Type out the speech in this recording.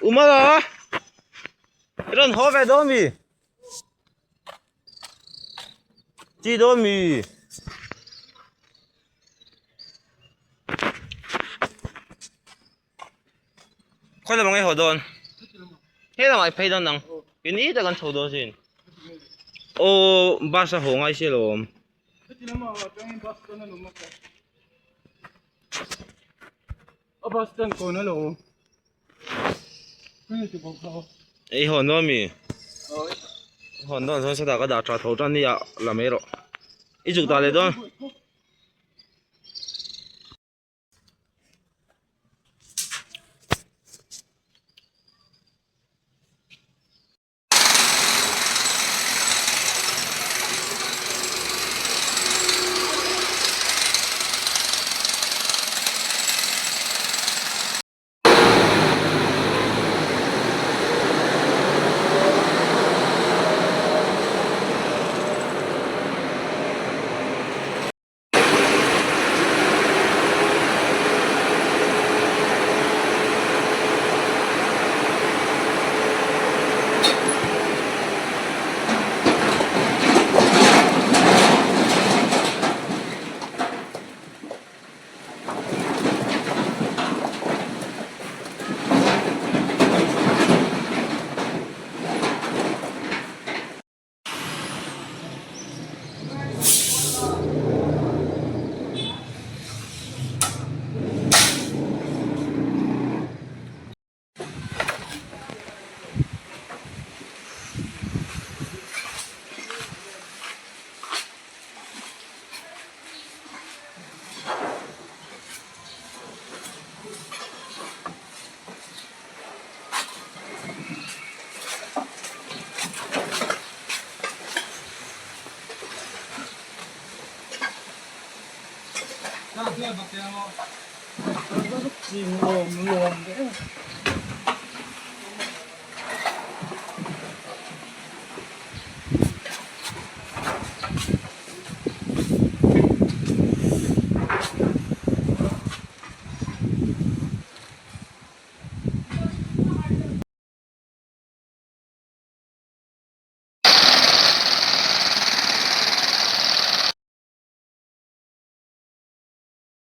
Umala i rawn haw ve dawn mi chi dawn mi khawi lamah nge haw dawn he lamah i phei dawn ang keini tak an chho dawn sin aw bus a haw ngai sia lawm. A bus stand kawn a lo Ei hawn dawn mi hawn dawn chuan sawtah ka dah tha tho tan hi a la mai rawh i chuk ta leh dawn.